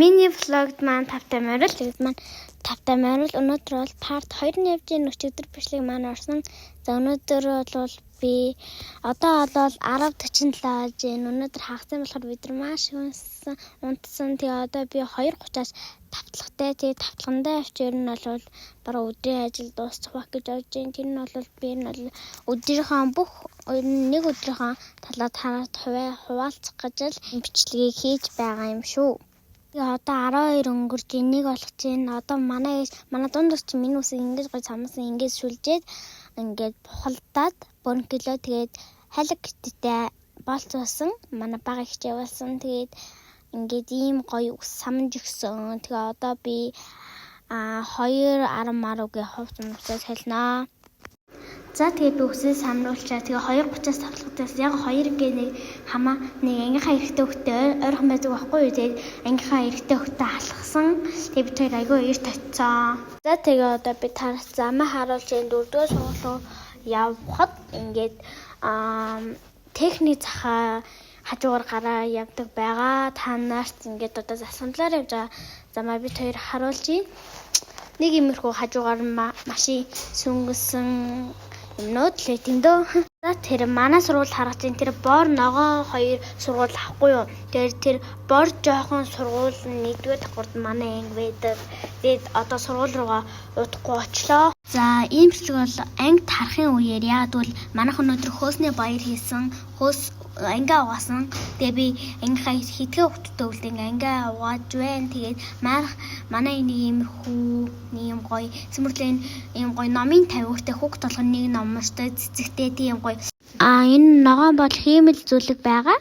Миний vlog-д маань тавтай морил. Тэгээд маань тавтай морил, өнөөдөр бол part 2-ны явж байгаа, өчигдөр бичлэг маань орсон. За, өнөөдөр бол би одоо бол 10:47 болж байна. Өнөөдөр хагас сайн болохоор бид нар маш их унссан, унтсан. Тэгээ одоо би 2:30-аас тавтлагатай. Тэгээ тавтлагандаа явч ер нь бол бараг өдрийн ажил дуусчих байх гэж бодож байна. Тэр нь бол би энэ бол өдрийнхөө бүх нэг өдрийнхөө талаар танарт хуваалцах гэж л бичлэгийг хийж байгаа юм шүү. Тэгээ одоо 12 өнгөрч энийг болох чинь одоо манай дунд ус чинь миний үсийг ингэж гой самсан, ингэж шүлжээд, ингээд бухалдаад бөрөнкөлөө. Тэгээд хайлаг гиттэй болцоосон, манай бага ихч явуулсан. Тэгээд ингээд ийм гоё ус самж өгсөн. Тэгээ одоо би 2:10 маругийн хувц үсээ солино. За, тэгээд би үсээ самруулчаа. Тэгээ 2:30-аас тавтлагатаас яг 2 гэ нэг хамаа нэг ангийнхаа эрэгтэй хөхтэй ойрхон байдаг байхгүй юу. Тэгээд ангийнхаа эрэгтэй хөхтэй алхсан. Тэгээд бид хоёр айгүй эрт очсон. За, тэгээ одоо би танарт замаа харуулж байна. Дөрөвдүгээр сургууль руу явхад ингээд техник захаа хажуугаар гараа явдаг байгаа. Та нарт ингээд одоо засамтлаар явж байгаа замаа бид хоёр харуулж байна. Нэг иймэрхүү хажуугаар машин сөнгөсөн юмнууд л байт юм дөө. За, тэр манай сургууль харах чинь тэр бор ногоо хоёр сургууль авахгүй юу. Тэр тэр бор жоохон сургууль нэгдүгээр давхарт манай анги байдаг. Тэгээд одоо сургууль руугаа удахгүй очлоо. За, ийм бичлэг бол анги тарахын үеэр, яагаад гэвэл манайх өнөөдөр хөөсний баяр хийсэн. Хөөс ангиа угаасан. Тэгээ би ангийнхаа хитгэн хүүхдүүдтэй үлдэн ангиа угааж байна. Тэгээд манай нэг иймэрхүү нэг юм гоё сэмэрлэн ийм гоё номын тавиуртай, хүүхд болгоно нэг ном унштай, цэцэгтэй тийм гоё. А энэ ногоон бол хиймэл зүлэг байгаа.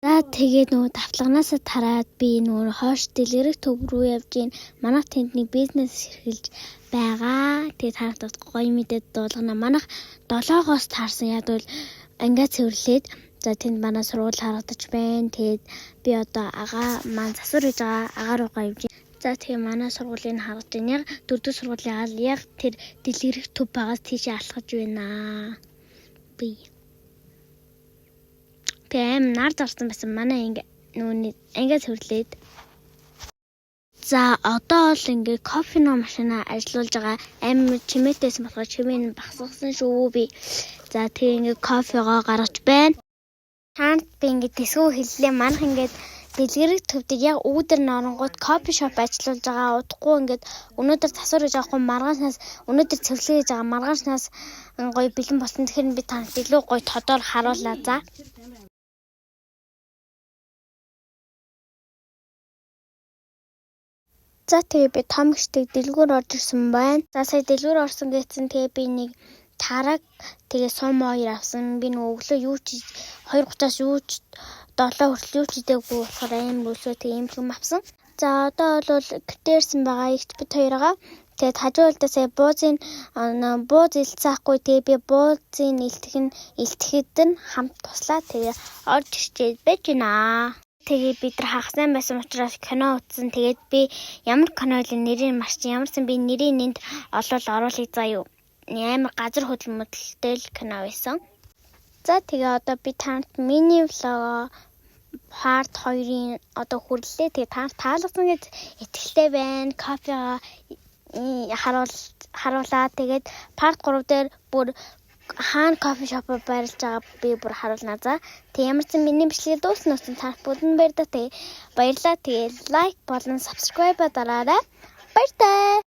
За, тэгээд нөгөө давтлагнаасаа тараад би нөгөө хойш дэлгэрэх төв рүү явж гин. Манайх тэнд нэг бизнес эрхэлж байгаа. Тэгээд танарт гоё мэдээ дуулгана. Манайх 7-оос таарсан. Яг бол ангиа цэвэрлээд, за, тэнд манай сургууль харагдаж байна. Тэгээд би одоо агаа маань засвар хийж байгаа агаа руугаа явж байна. За, тэгээ манай сургуулийн харагдаж байна. Яг дөрөвдүгээр сургуулийн ал яг тэр дэлгэрэх төв байгаас тийшээ алхаж байна. Би. Тэгээ аим нар зарсан байсан, манай анги нөгөө ангиа цэвэрлээд. За, одоо бол ингээ кофений машина ажиллуулж байгаа. Аим чимээтэйсэн болохоор чимээ нь багасгасан шүү би. За, тэгээ ингээ кофегоо гаргаж байна. Таанд би ингээ тэсгүү хэллээ. Манайх ингээд дэлгэрэг төвдөг яг үүдэр норонгууд coffee shop ажиллуулж байгаа. Удахгүй ингээд өнөөдөр засвар гэж авахгүй, маргаашнаас, өнөөдөр цэвэрлэг хийж байгаа, маргаашнаас гоё бэлэн болсон. Тэгэхээр би танад илүү гоё тодор харууллаа. За. За, тэгээ би том гişдэг дэлгүүр орж ирсэн байна. За, сая дэлгүүр орсон гэсэн, тэгээ би нэг тараг, тэгээ сум хоёр авсан. Би нөгөө өглөө юу ч 2:30-аас юу ч 7 хүртэл юу ч идээгүй болохоор амар өлсөө, тэгээ ийм юм авсан. За, одоо бол гэртээ ирсэн байгаа ихч бид хоёроо. Тэгээд хажуу талдаа сая буузын бууз илтсэн ахгүй. Тэгээ би буузын илтгэх нь илтгэхэд нь хамт туслаа. Тэгээ орж ирчээд байж гинэ. Тэгээ бид нар хагас сайн байсан учраас кино үзсэн. Тэгээд би ямар кино вэ, нэрийг маш чи ямарсан би нэрийг энд олвол оруулъя заа юу. Амар газар хөдөлмөдөлтэй л кино байсан. За, тэгээ одоо би танарт миний vlog part 2-ын одоо хүрлээ. Тэгээ танарт таалагдсан гэж итгэлтэй байна. Кофега харуул харуулаа. Тэгээд part 3 дээр бүр хаана coffee shop байрлаж байгаа би бүр харуулна, за. Тэг ямар ч миний бичлэгийг дуусна гэсэн та бүхэнд баярлалаа. Тэгээ баярлалаа. Тэгээ like болон subscribe дараарай. Баяртай.